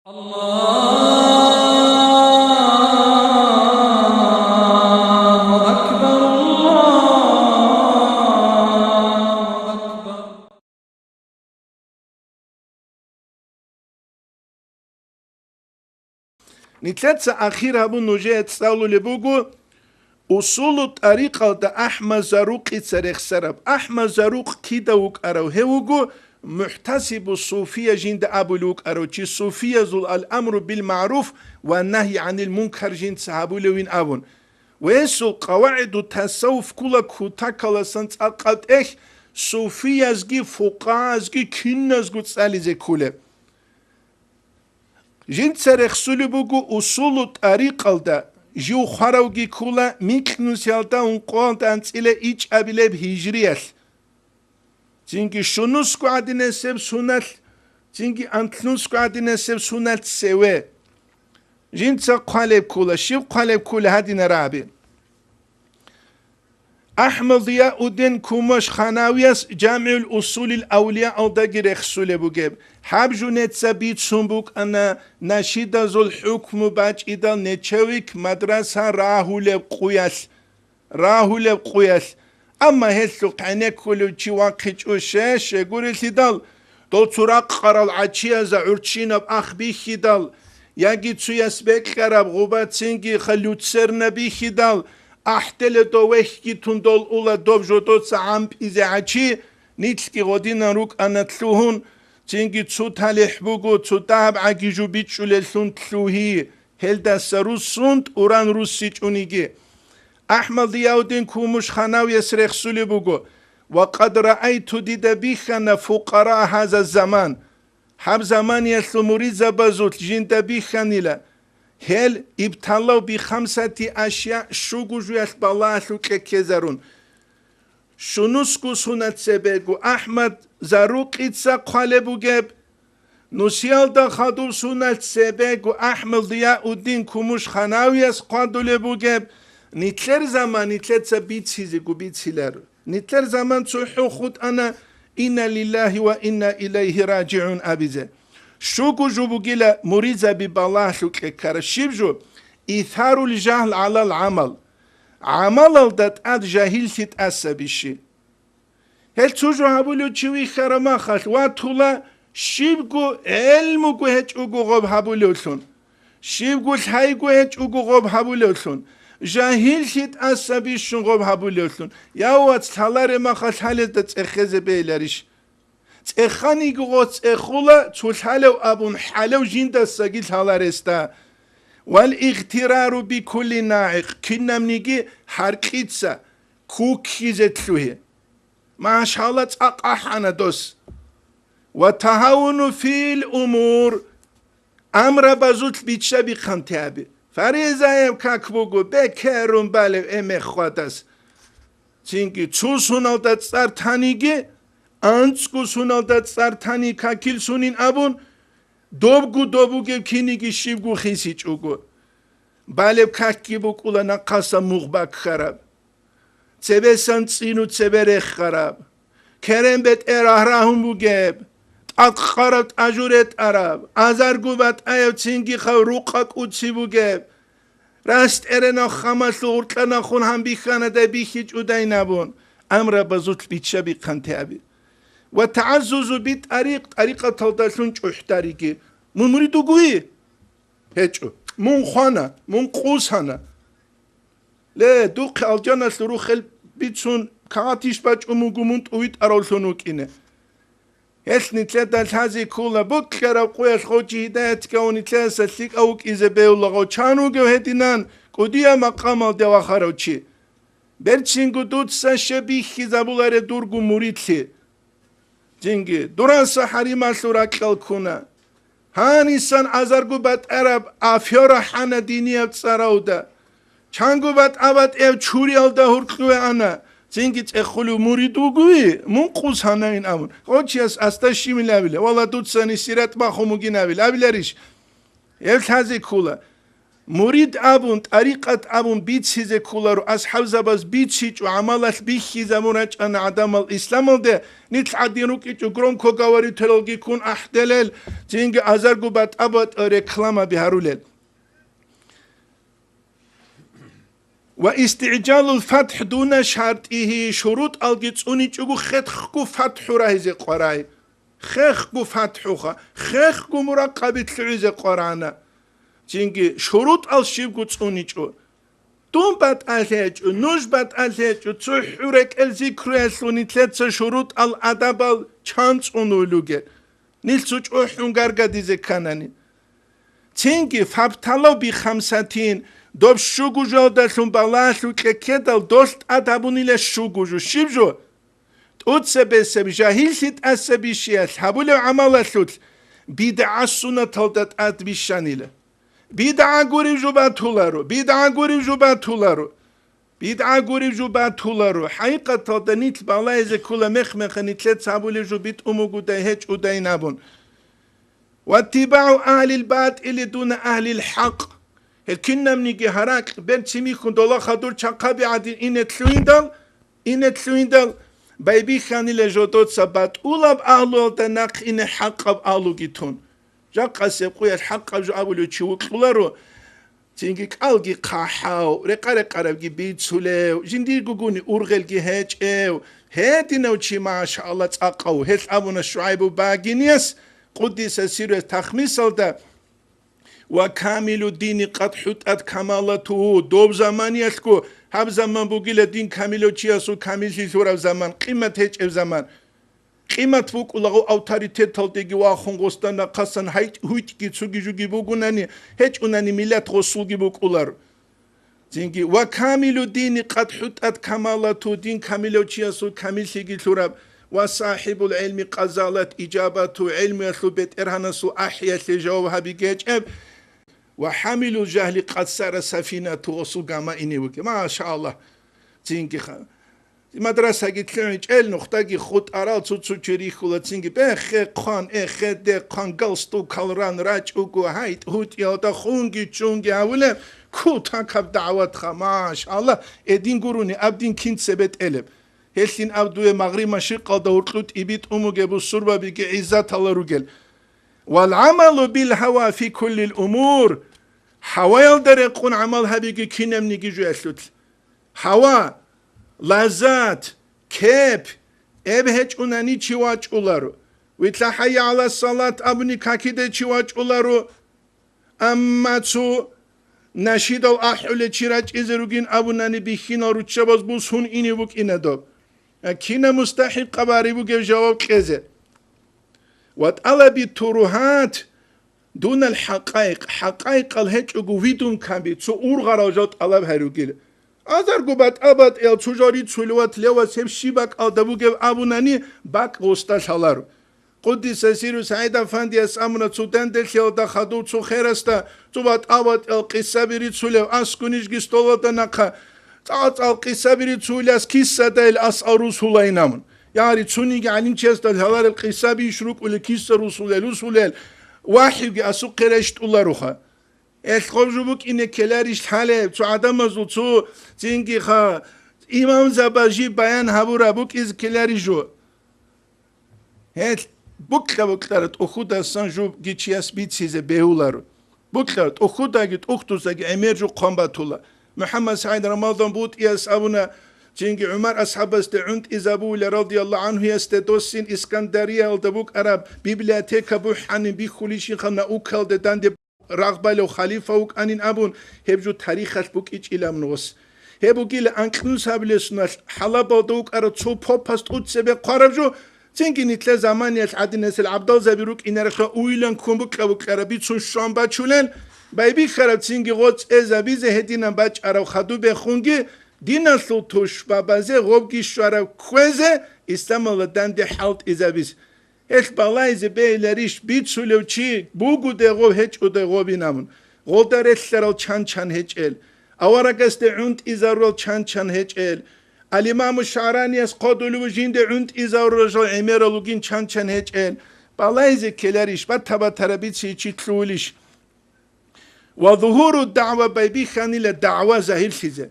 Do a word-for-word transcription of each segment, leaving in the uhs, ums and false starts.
الله أكبر، الله أكبر. Нилъеца ахир гьабун нужее цӀалулеб буго усулу тӀарикъалда АхӀмад Зарукъица рехсараб. АхӀмад Зарукъ кида вукӀарав? Гьев вуго мухӀтасибу суфия жинда абулев вукӀарав чи, суфиязул ал-амру бил-магӀруф ва нагьи гӀанил мункар жинца гьабулевин абун. Ва гьесул къавагӀиду тасаввуф ккола кутакаласан цӀакъ тӀехь, суфиязги фукъагьазги киназго цӀализе кколеб. Жинца рехсулеб буго усулу тӀарикъалда, жив хваравги ккола микьнусиялда ункъоялда анцӀила ичӀабилеб гьижриялъ. Цинги щунусго гӀадинасеб суналъ, цинги анлънусго гӀадинасеб суналъ цеве. Жинца хъвалеб ккола, щиб хъвалеб ккола гьадинараб? АхӀмад Зияуддин Кумушханавияс ЖамигӀул Усулил Авлияалдаги рехсулеб бугеб. Гьаб жо неца бицун букӀана нашидазул хӀукму бачӀидал нечевик мадраса рагьулеб къуялъ, рагьулеб къуялъ. Амма гьелъухъ гӀенеккулев чи вахъичӀо, щай, щай гурелъидал, дол цо ракъарал гӀачияз гӀурччинаб ах бихьидал, яги цояс бекьараб гъубацинги ха люцерна бихьидал, ахӀделе дов вехьги тун дол ула доб жодоца гӀампӀизе гӀачи, нилъги гъодинан рукӀана лъугьун, цинги цо талихӀ буго, цо дагьаб гӀаги жо бичӀчӀулеллъун лъугьи, гьелдаса руссун тӀуран руссичӀониги. АхӀмад Зияуддин Кумушханавияс рехсулеб буго: «Ва къад раайту», дида бихьана, «фукъараа гьаза заман», гьаб заманиялъул муридзабазулъ жинда бихьанила, гьел ибталав бихамсати ашя, щуго жуялъ балагьалъукье ккезарун. Щунусго суна цебего АхӀмад Зарукъица хъвалеб бугеб, нусиялда хадув суна цебего АхӀмад Зияуддин Кумушханавияс хъвадулеб бугеб, нилъер заман нилъеца бицизего бициларо. Нилъер заман цохӀо хутӀана: «Инна лиллагьи ва инна илайгьи ражигӀун», абизе. Щуго жо бугила муридзаби балагьалъукье ккараб щиб жо? Исарул жагьл гӀалал гӀамал. ГӀамалалда тӀад жагьиллъи тӀаса бищи. Гьел цо жо гьабулев чи вихьараб махалъ ватула, щибго гӀелмуго гьечӀого гъоб гьабулевлъун, щибго лъайго гьечӀого гъоб гьабулевлъун, жагьиллъи тӀаса бищун гъоб гьабулевлъун. Я, вац, лъалареб махалъ гьалезда цӀехезе бейиларищ? ЦӀеханиги гъос цӀехула, цо лъалев абун хӀалев жиндасаги лъаларесда. Вал игътирару бикулли нагӀикъ, кинабниги гьаркьица куккизе лъугьи. Машалла, цӀакъ ахӀана дос. Ва тагьавуну фил умур, амрабазулъ биччабихъанте гьаби. Фаризаяб как буго, бекерун балев эмехъ хвадас. Цинги цо суналда цӀар таниги, анцӀго суналда цӀар тани какил сунин абун, добгу добугев киниги щибго хисичӀого. Балеб какги букӀула нахъасан мугъ баккараб, цебесан цӀину цебе рехараб, керен бетӀер рагьрагьун бугеб, тӀадкъараб тӀажу ретӀараб, азарго батӀаяб цинги хав рукъа кӀуци бугеб, рас тӀеренав хамалъу гъуркьанахун гьанбихьанадай бихьичӀудайин абун, амрабазулъ биччабихъанте аби. Ва тагӀаззузу би тӀарикъ, тӀарикъаталдалъун чӀухӀдариги. Мун мурид вугуй? ГьечӀо. Мун хвана, мун къусана. Ле, духъе алжаналъул рухел бицун, кагъатищ бачӀун буго мун тӀувитӀаравлъун вукӀине. Гьелъ нилъеда лъази ккола, бокьараб къуялъ гъочи гьидаятгав нилъеса лъикӀав вукӀизе бегьулагъав чан вугев гьединан кӀудияб макъамалде вахарав чи. Берцинго дуца щеб бихьизабулареб дурго муридлъи. Цинги, дураса хӀарималъул ракьал ккуна. Гьанисан азарго батӀараб афера хӀана динияб цӀаравда. Чанго батӀа-батӀияб чуриялда гьуркьуе ана. Цинги цӀехулев мурид вугуй, мун къус гьанайин абун. Гъочияс асда щимил абила, вала дуцани сират бахун бугин абил, абиларищ? Гьеб лъази ккула. Мурид абун, тӀарикъат абун бицизе кколаро, асхӀабзабаз бицичӀо, гӀамалалъ бихьизабун рачӀана гӀадамал исламалде, нилъ гӀадин рукӀичӀо, громкоговорителалги ккун ахӀделел, цинги азарго батӀа-батӀа рекламаби гьарулел. Ва истигӀжалул фатхӀ дуна шартӀигьи, шурутӀалги цӀуничӀого хехго фатхӀу рагьизе къварай. Хехго фатхӀуха, хехго муракъаби лъугӀизе къварана. Цинги шурутӀал щибго цӀуничӀо. Дун батӀалъи гьечӀо, нуж батӀалъи гьечӀо, цохӀу рекӀел зикруялъул нилъеца шурутӀал адабал чан цӀунул ругел? Нилъ цо чӀухӀун гаргадизе кканани. Цинги фабталав би хамсатин, доб щугу жолдалъун балагьалъул кьеккедал долъ тӀад гьабунила щугу жо, щиб жо? ТӀуцебесеб жагьиллъи тӀаса бищиялъ гьабулев гӀамалалъулъ бидгӀа сунаталда тӀад бищанила. БидгӀа гурев жо батуларо, бидгӀа гурев жо батуларо. БидгӀа гурев жо батуларо. ХӀакъикъаталда нилъ балагьизе ккола мех-меха нилъеца гьабулев жо битӀун бугодай гьечӀодайин абун. «ВаттибагӀу агьлил батӀили дуна агьлил хӀакъ». Гьел кинабниги гьаракь, берцин михьун дола хадур чахъаби гӀадин ине лъугьиндал, ине лъугьиндал, байбихьанила жодоца батӀулаб агьлуялда нахъ ине хӀакъаб агьлуги тун. Жакъасеб къуялъ хӀакъаб жо абулев чи вукьуларо, цинги кӀалги хъахӀав, рекъа-рекъарабги бицулев, жиндирго гуни ургъелги гьечӀев, гьединав чи, машаалла, цӀакъав, гьелъ абуна ШугӀайбу Багинияс, къуддиса сирругьу, тахмисалда: «Ва камилу дини къад хӀутӀат камалатугьу», доб заманиялъго, гьаб заман бугила дин камилав чиясул камиллъи лъураб заман, къимат гьечӀеб заман. Къимат букӀулаго авторитеталдеги вахун гъосда нахъасан гьайтӀ-гьуйтӀги цуги-жуги бугунани, гьечӀунани миллат гъосулги букӀулар. Цинги: «Ва камилу дини къад хӀутӀат камалату», дин камилав чиясул камиллъиги лъураб, «ва сахибул гӀилми къазалат ижабату», гӀилмуялъул бетӀергьанасул ахӀиялъе жаваб гьабиги гьечӀеб, «ва хӀамилул жагьли къад сара сафинату», гъосул гама ине вугеб. Машаалла. Цинги ха-, Мадрасаги лъугӀичӀел нухдаги хутӀарал цо-цо чи рихьула цинги, бехе хъван, эхе де хъван, галстукал ран рачӀуго, гьайтӀ-гьутӀиялда хунги чунги гьавулеб, кутакаб дагӀватха, машалла, эдин гурони аб дин кин цебетӀелеб. Гьелъин аб дуе магъриб-машрикъалда гьуркьу тӀибитӀун бугеб бусурбабиги гӀиззатала ругел. Вал гӀамалу бил гьава фи куллил умур, гьаваялда рекъун гӀамал гьабиги кинабниги жоялъулъ. Гьава, лаззат, кеп, эб гьечӀунани чи вачӀуларо. Витла хӀайя гӀала салат абуни какиде чи вачӀуларо. Амма цо нашидал ахӀуле чи рачӀизе ругин абунани бихьинал руччабаз бусун ине букӀина доб. Кина мустахӀикъаб гьари бугев жаваб кьезе. Ва тӀалаби турухӀат дунал хӀакъайкъ, хӀакъайкъал гьечӀого видун камби, цо ургъарал жал тӀалаб гьаругел. Азарго батӀа-батӀиял цо жал рицулев ват левас гьеб щиб бакӀалда бугеб абунани, бакӀ гъосда лъаларо. Къуддиса сирру СагӀид Афандияс амуна цо данделъиялда хадув цо херасда цо батӀа-батӀиял къисаби рицулев, аскунижги столалда нахъа цӀал-цӀал къисаби рицулас киссадай асал русулайин амун. Ягъари цониги гӀалимчиясда лъаларел къисаби иш рукӀулел, кисса русулел, русулел, вахӀиги асухъе рещтӀуларуха. Эл гъоб жо букӀине ккеларищ лъалеб, цо гӀадамазул цо цинги ха, имамзаба жиб баян гьабура букӀизе ккеларищ жо? Гьел букьа-букьара тӀухьудасан жубги чияс бицизе бегьуларо. Букьа, тӀухьудаги тӀухьдуздаги гӀемер жо хъван батула. МухӀаммад СагӀид Рамазан БутӀияс абуна, цинги ГӀумар асхӀабасде гӀунтӀизабула радияллагьу гӀанхуясде досин Искандариялда букӀараб библиотека бухӀанин бихьулищинха наукалде данде рагъбалев халифа вукӀанин абун, гьеб жо тарихалъ букӀичӀилан гъос. Гьеб бугила анкьнусабилесуналъ ХӀалабалда вукӀарав цо попас тӀуцебе хъвараб жо, цинги нилъер заманиялъ гӀадинасел гӀабдалзаби рукӀинарехъе уйлан ккун букьа-букьараб бицун щван бачулел, байбихьараб цинги гъоцӀ эзабизе гьединан бачӀараб хадуб бехунги, диналъул тушбабазе гъобги щвараб кквезе, исламалда данде хӀалтӀизабизе. Гьелъ балайзе бегьиларищ бицулев чи бугоде гъов, гьечӀоде гъовин абун, гъолда релълъарал чан-чан гьечӀел, аварагасде гӀунтӀизарурал чан-чан гьечӀел. Ал-Имаму ШагӀранияс хъодулев жинде гӀунтӀизарурал жал гӀемерал ругин чан-чан гьечӀел. Балайзе ккеларищ, бата-батараб бициичи лъугьулищ? Ва зугьуру дагӀва, байбихьанила дагӀва загьирлъизе.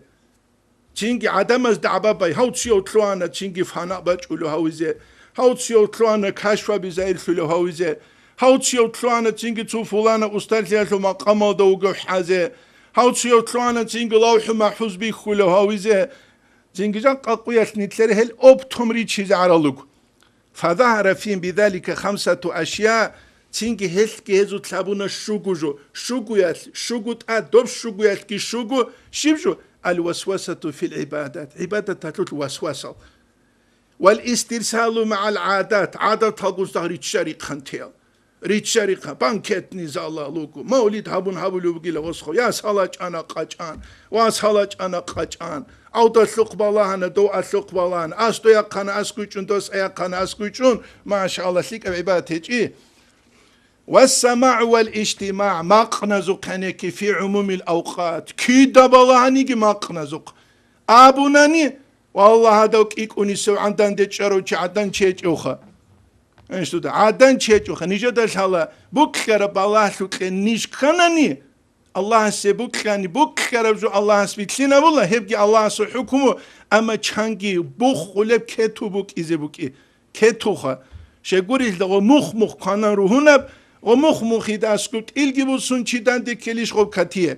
Цинги гӀадамаз дагӀба бай, гьав цияв лъугьана цинги фана бачӀулев гьавизе, гьав цияв лъугьана кашфаби загьирлъулев гьавизе, гьав цияв лъугьана цинги цо фулана устарлъиялъул макъамалда вугев хӀазе, гьав цияв лъугьана цинги лавхӀу махӀфуз бихьулев гьавизе. Цинги жан къакъуялъ нилъер гьел оптом ричизе гӀаралуг. Фазагьара фин бидалика хамсату ашия, цинги гьелъги гьезул лъабуна щугу жо, щугуялъ, щугу тӀад, доб щугуялъги щугу, щиб жо? Ал-васвасату фил гӀибадат, гӀибадаталъулъ васвасал. Вал истирсалу магӀал гӀадат, гӀадаталгун сагъ ричча-рихъантиял. Ричча-рихъа, банкетный залал вуго, мавлид гьабун гьабулев вугила восхо, яс гьалачӀана къачӀан, вас гьалачӀана къачӀан, авдалъухъ балагьана, дов алъухъ балагьана, ас дояхъана, ас гучӀун, дос аяхъана, ас гучӀун, машалла, лъикӀаб гӀибадат гьечӀи. ВассамагӀу вал ижтимагӀ, макъназухъ гьенекки, фи гӀумумил авкъат, кида балагьаниги макъназухъ. Абунани, валлагь, гьадав кӀикӀунисев гӀандан дечӀарав чи гӀадан чи гьечӀевха. Инсуда гӀадан чи гьечӀоха, нижеда лъала букьараб балагьлъукье ниж кканани, Аллагьасе букьани, букьараб жо Аллагьас билълъинабула, гьебги Аллагьасул хӀукму, амма чанги бухулеб кету букӀизе букӀи, кетуха. Щегурилъа гъо мух-мух кванан ругьунаб, гъо мух-мухидасго тӀилги бусун чи данде ккелищ гъоб катие.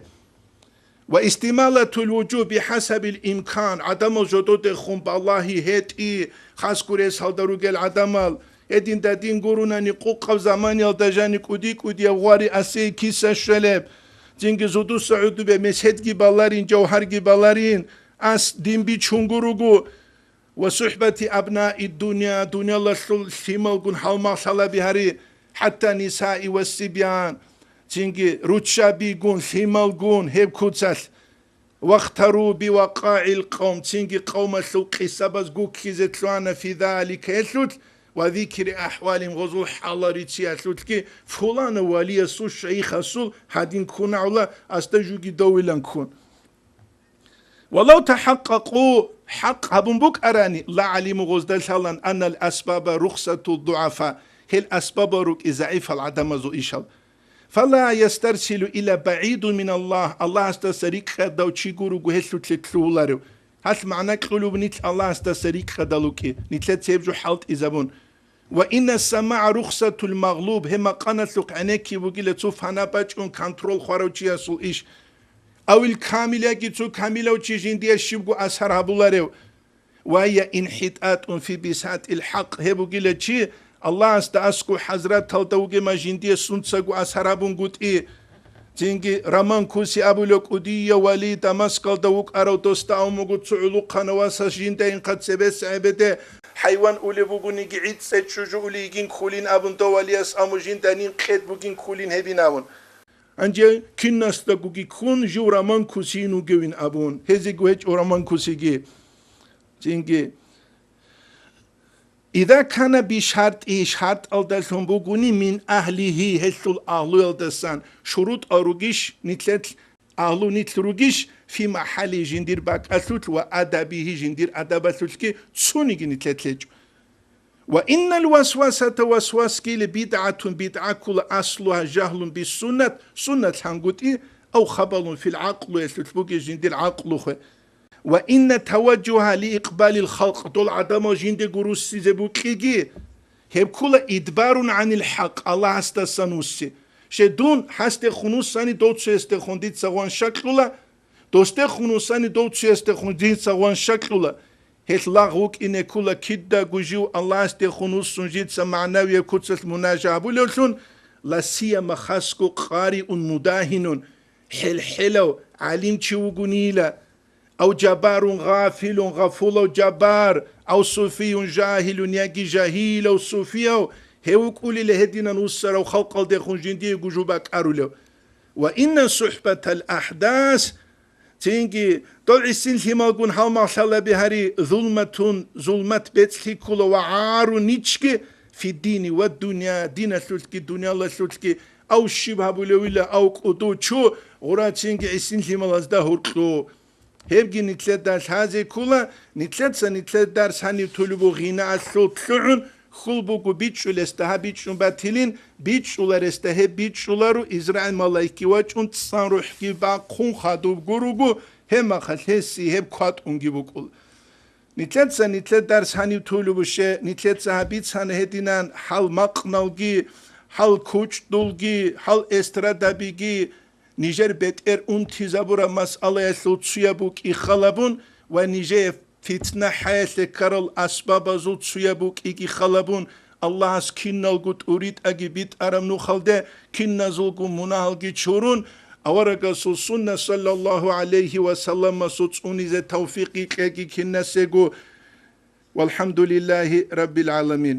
Ва истималатул вужуб бихӀасабил имкан, гӀадамал жододехун балагьи гьетӀи, хасго ресалда ругел гӀадамал, гьедин дадин гурунани къукъаб заманиялда жани кӀуди-кӀудияб гъвари асей киса щвелеб, цинги зудуса гӀудубе меседги баларин, жавгьарги баларин, ас дин бичун гуруго, ва сухӀбати абнаи дунъя, дунъялалъул лъималгун гьалмагълъалаби гьари, хӀатта нисаи ва сибян, цинги руччабигун, лъималгун гьеб куцалъ, вахтару бивакъагӀил къавм, цинги къавмалъул къисабаз гуккизе лъугьана фи залика гьелъулъ, ва зикри ахӀвалим гъозул хӀалал рициялъулъги, фулана валиясул, шайихасул гьадин ккунагӀула, асда жуги довилан ккун. Валав тахӀакъкъакъу, хӀакъ гьабун букӀарани, ла гӀалиму гъозда лъалан аннал асбаба рухсатул дугӀафа, гьел асбабал рукӀи загӀипал гӀадамазул ишал. Фала ястарсилу ила багӀиду миналлагь, Аллагьасдаса рикӀкӀадав чи гуруго гьелъулъе лъугьуларев. Гьалъ магӀна кьулеб нилъ Аллагьасдаса рикӀкӀадал рукӀи, нилъеца гьеб жо хӀалтӀизабун. Ва инна самагӀа рухсатул магълуб, гьеб макъаналъухъ гӀенекки бугила цо фана бачӀун контрол хварав чиясул иш. Авил камил яги цо камилав чи жиндие щибго асар гьабуларев. Ва я инхӀитӀатӀун фи бисатил хӀакъ, гьеб бугила чи, Аллагьасда аскӀов хӀазраталда вугема жиндие сунцаго асар гьабунгутӀи. Цинги Роман Куси абулев кӀудияв вали Дамаскалда вукӀарав досда авмуго цо гӀулухъана васас жинда инхъа цебес гӀебеде хӀайван улеб бугониги гӀицӀе чӀужу ули йигин ккулин абун дов валияс аму жинда нин къед бугин ккулин гьебин абун. Гьанже кинасдагоги ккун жив Роман Кусиин вугевин абун, гьезего гьечӀо Роман Кусиги. Цинги Иза кана бишартӀи, шартӀалдалъун бугони, мин агьлигьи, гьелъул агьлуялдасан, шурутӀал ругищ, нилъелъ агьлу нилъ ругищ, фи махӀалли, жиндир бакӀалъулъ, ва адабигьи, жиндир адабалъулъги цониги нилъелъ гьечӀо. Ва иннал васвасата, васвасгили, бидгӀатун, бидгӀа ккула, аслугьа жагьлун биссуннат, суннат лъангутӀи, ав хабалун фил гӀакълу, гьелъулъ бугеб жиндир гӀакълу хве. Ва инна таважжугьа ли икъбалил халкъ, дол гӀадамал жинде гуруссизе букӀиги, гьеб ккула идбарун гӀанил хӀакъ, Аллагьасдасан вусси. Щай дун гьасдехун вуссани, дов цоясдехун дица гъван щакьула, досдехун вуссани, дов цоясдехун дица гъван щакьула. Гьелъ лагъ вукӀине ккула кидаго жив Аллагьасдехун вуссун жинца магӀнавияб куцалъ мунажа гьабулевлъун, ласияма хасго къариун мудагьинун, хӀел-хӀелав гӀалимчи вугунила, ав жабарун гъафилун, гъафулав жабар, ав суфиюн жагьилун, яги жагьилав суфияв, гьев вукӀулила гьединан вуссарав халкъалдехун жиндиего жо бакӀарулев. Ва инна сухӀбатал ахӀдас, цинги, дол гӀисин лъималгун гьалмагълъалаби гьари, зулматун, зулмат бецӀлъи ккула ва гӀару ничги, фиддини ва дунъя, диналъулъги, дунъялалъулъги, ав щиб гьабулевила, ав кӀуду чу, гъура цинги гӀисин лъималазда гьуркьу. Гьебги нилъеда лъазе ккула, нилъеца нилъер дарс гьаниб тулеб бугъинаалъул лъугӀун, ккол буго бичӀчӀулесда гьаб бичӀчӀун батилин, бичӀчӀуларесда гьеб бичӀчӀуларо, Израил малаикги вачӀун, цӀан рухӀги бахъун хадуб гуруго, гьеб махалъ гьесие гьеб кватӀунги букӀула. Нилъеца нилъер дарс гьанив тулеб буше, нилъеца гьаб бицана гьединан хӀал макъналги, хӀал кучӀдулги, хӀал эстрадабиги, нижер бетӀер унтизабураб масъалаялъул цуяб букӀи халабун ва нижее фитна хӀаялъе ккарал асбабазул цуяб букӀиги халабун, Аллагьас киналго тӀуритӀаги битӀараб нухалде киназулго мунагьалги чурун, аварагасул сунна саллаллагьу гӀалайгьи ва салламасул цӀунизе тавфикъги кьеги кинасего. ВалхӀамдулиллагьи раббил гӀаламин.